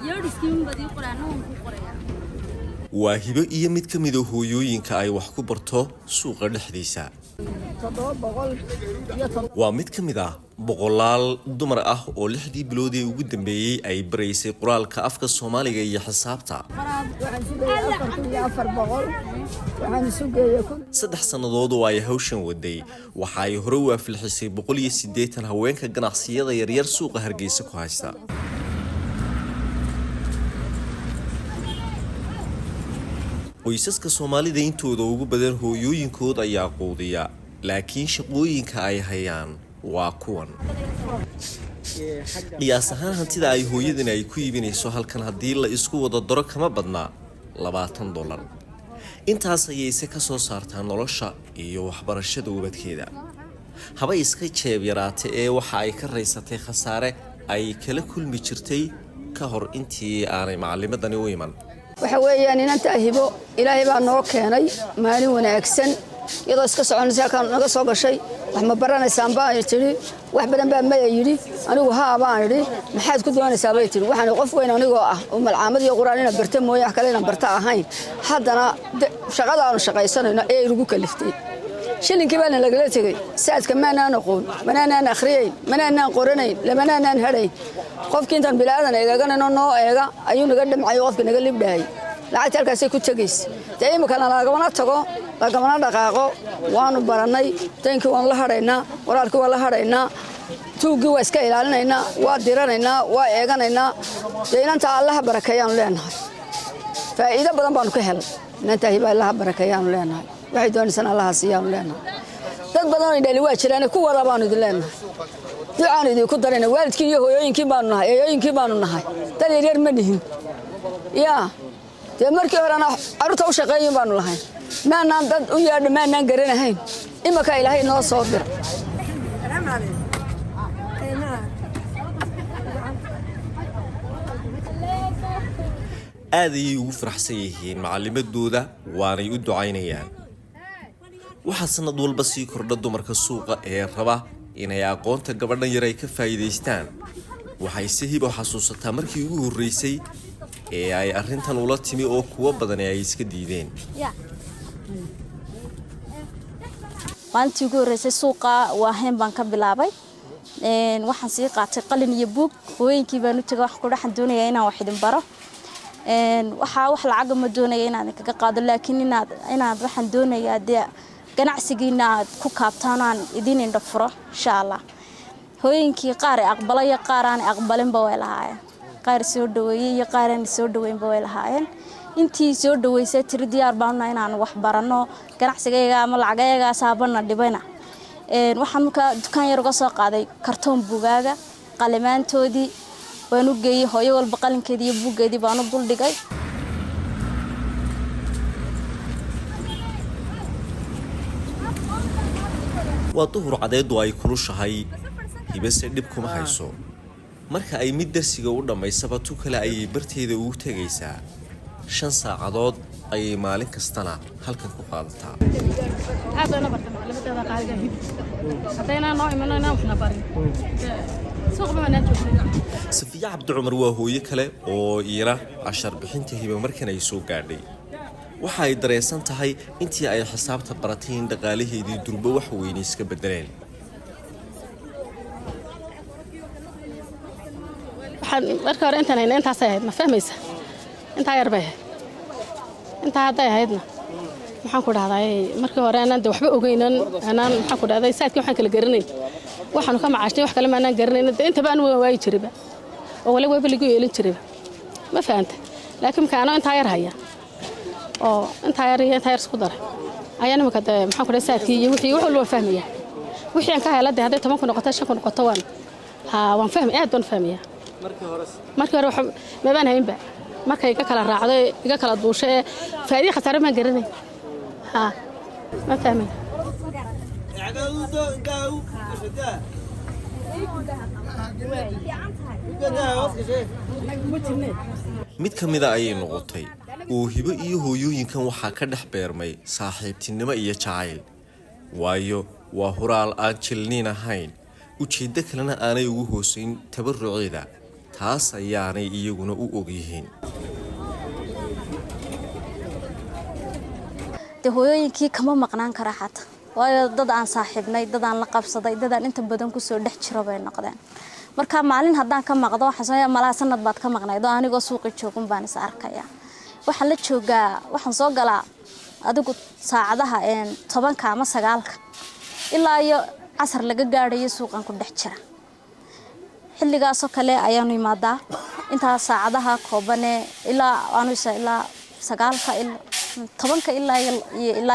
Yeedhiskiinbadii qoraana waan kuu qorayaa. Waa Hibo iyo mid ka mida hooyooyinka ay wax ku barto suuqa dhexdiisa. Waa mid ka mid ah boqolaal dumar ah oo 6dii bilood ee ugu dambeeyey ay baraysay qoraalka afka Soomaaliga iyo xisaabta. Waxaan sugeeyey 4400, waxaan isu geeyey 1000. 3 sannadood oo ay hawshan waday, waxa ay hore u aflixisay 180 haweenka ganacsiyada yaryar suuqa Hargeysa ku haysta. Qoysaska Soomaalida intooda ugu badan hooyooyinkood ayaa quudiya, laakiin shaqooyinka ay hayaan waa kuwan. Qiyaas ahaan hantida ay hooyadan ay ku iibinayso halkan haddii la isku wada daro kama badna $20. Intaas ayayse ka soo saartaa nolosha iyo waxbarashada ubadkeeda. Haba iska jeeb yaraata ee waxa ay ka raysatay khasaare ay kala kulmi jirtay ka hor intii aanay macalimadani u iman. Waxa weeyaan, inantaa Hibo Ilaahay baa noo keenay maalin wanaagsan. Iyadoo iska soconaysa halkaan naga soo gashay. "Wax ma baranaysaan?" baan tidhi. "Wax badan baa maya," yidhi. Anigu "Haa" baan idhi. "Maxaad ku doonaysaa?" bay tidhi. Waxaan qof weyn anigoo ah oo malcaamad iyo quraan inaan barta mooye wax kale inaan barta ahayn, haddana shaqadaanu shaqaysanayno ee igu kaliftay. Shilinkii baana lagala tegey. Saadka maanaan aqoon, manaanaan akhriyayn, manaanaan qoranayn, lamanaanaan hadhayn. Qofkii intaan bilaadan eegaganano noo eega ayuu naga dhamcayo, qofkii naga libdhahay lacagta halkaasay ku tegaysa. Dee iminkana lagamana tago, lagamana dhaqaaqo. Waanu barannay, daynkii waan la hadhaynaa, qoraalkii waan la hadhaynaa, tuuggii waa iska ilaalinaynaa, waa diranaynaa, waa eeganaynaa. Dee inantaa Allaha barakeeyaanu leenahay. Faa'iido badan baanu ka helay. Inantaa Hiba Allaha barakeeyaanu leenahay. Waxay doonaysaan Allaha siiyaanu leenahay. Dad badan oo indhali waa jiraan, ku wada baanu idin leenahay. Ducaanu idinku darayna. Waalidkiin iyo hooyooyinkiin baanu nahay, eeyooyinkiin baanu nahay. Dad yaryar ma nihin. Yaa dee markii horena carruurta u shaqeeyin baanu lahayn, maanaan dad u yeedho, maanaan garanahayn. Imanka Ilaahay noo soo dira. Aad ayay ugu faraxsan yihiin macalimadooda, waanay u ducaynayaan. Waxaa sanad walba sii kordha dumarka suuqa ee raba inay aqoonta gabadhan yar ay ka faa'iidaystaan. Waxay se Hibo xasuusataa markii ugu horreysay ee ay arrintan ula timi oo kuwo badani ay iska diideen. Maalintii ugu horreysay suuqa Waaheen baan ka bilaabay. Waxaan sii qaatay qalin iyo buug. Hooyinkii baan u tegay. Waxaan ku waxaan doonayaa inaan wax idin baro. Waxaa wax lacaga ma doonaya inaad kaga qaado, laakiin inaad waxaan doonayaa dee ganacsigiina aad ku kaabtaan, aan idin indho furo, insha Allah. Hooyinkii qaar ay aqbalay, qaar aan aqbalinba way lahaayeen. Qaar soo dhaweeyey iyo qaar aan soo dhaweynba way lahaayeen. Intii soo dhaweysay, tiri diyaar baanu inaan wax baranno, ganacsigayaga ama lacagayaga saabana dhibayna, waxaan markaa dukaan yar uga soo qaaday kartoon bugaaga, qalimaantoodii waan u geeyey. Hooyo walba qalinkeedii iyo buuggeedii baan u duldhigay. Waa duhur, cadeeddu ay kulushahay. Hibase dhib kuma hayso. Marka ay mid darsiga u dhammaysaba, tu kale ayay barteeda ugu tegaysaa. 5 saacadood ayay maalin kastana halkan ku qaadataa. Aad bayna bartay macalimadeeda qaaliga Hib. Haddaynaa noo imano inaan waxna barin, suuqba manaan joogna. Safiya Cabdi Cumar waa hooyo kale oo iira cashar bixinta Hiba markan ay soo gaadhay. Waxa ay dareensan tahay intii ay xisaabta baratay in dhaqaalaheedii durbo wax weyne iska beddeleen. Waxaan marka hore intaan hayna intaasay ahayd, ma fahmaysa? Intaa yar bay ahayd. Intaa hadday ahaydna, maxaan ku dhahdaa, markii hore anaan de waxba ogeynan, anaan, maxaan ku dhahday, saadkii waxaan kala garanayn, waxaanu ka macaashnay wax kale maanaan garanayn. De intaba anu waan waayi jirayba oo wali wayba lagu yeelin jirayba, ma fahanta? Laakiin marka anoo intaa yar haya oo intaa yar iyo intaa yar isku daray ayaan imika de, maxaan ku dhahay, saadkii iyo wixii wax walba waan fahmaya. Wixii aan ka hela de, hadday 10 ku noqoto, 5 ku noqoto, waan haa waan fahmay, aad baan fahmaya. Markii hore mabaan haynba. Markay iga kala raacdo, iga kala duusho ee faa'iido khasaare maan garanay, haa, ma fahmay. Mid ka mida ayay noqotay oo Hibo iyo hooyooyinkan waxaa ka dhex beermay saaxiibtinimo iyo jacayl, waayo waa huraal aan jilniin ahayn, ujeeddo kalena aanay ugu hoosayn tabaruceeda. Taas ayaanay iyaguna u ogyihiin. Dee hooyooyinkii kama maqnaan kara xataa, waayo dad aan saaxiibnay, dad aan la qabsaday, dad aan inta badan kusoo dhex jiro bay noqdeen. Marka maalin haddaan ka maqdo, waxaan sameeyaa malaha sanad baad ka maqnayd oo anigoo suuqi joogun baan is arkaya. Waxaan la joogaa, waxaan soo galaa adigu saacadaha 10-ka ama 9-ka ilaa iyo casar laga gaadhayo suuqan ku dhex jira. Xilligaasoo kale ayaanu imaadaa intaa saacadaha koobane ilaa aanu ilaa 9-ka, 10-ka ilaa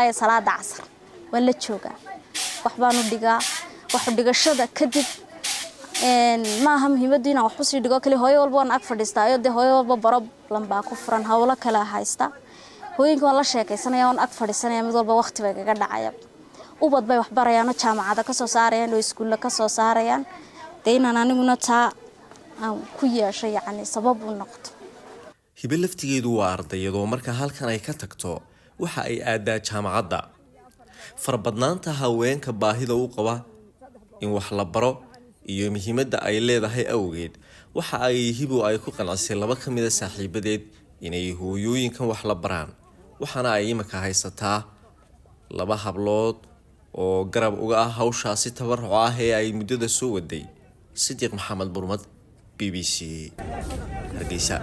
iyo salaada casar waan la joogaa, waxbaanu dhigaa. Wax dhigashada kadib ma aha muhiimaddu inaan wax usii dhigo kale. Hooyo walba waan ag fadhiistaayo, dee hooyo walba problem baa ku furan, howlo kale haysta. Hooyinka waan la sheekaysanaya, waan ag fadhiisanaya, mid walba waqti bay kaga dhacaya. Ubad bay wax barayaan oo jaamacada ka soo saarayaan oo iskuulla ka soo saarayaan. Dee inaan aniguna taa aan ku yeesho, yacni sabab u noqdo. Hibe laftigeedu waa ardayadoo marka halkan ay ka tagto waxa ay aadaa jaamacadda. Farabadnaanta haweenka baahida u qaba in wax la baro iyo muhiimadda ay leedahay awgeed, waxa ay Hibo ay ku qancisay laba ka mid a saaxiibadeed inay hooyooyinkan wax la baraan, waxaana ay imika haysataa laba hablood oo garab uga ah hawshaasi tabaruca ah ee ay muddada soo waday. Sidiiq Maxamed Burmad, BBC, Hargeysa.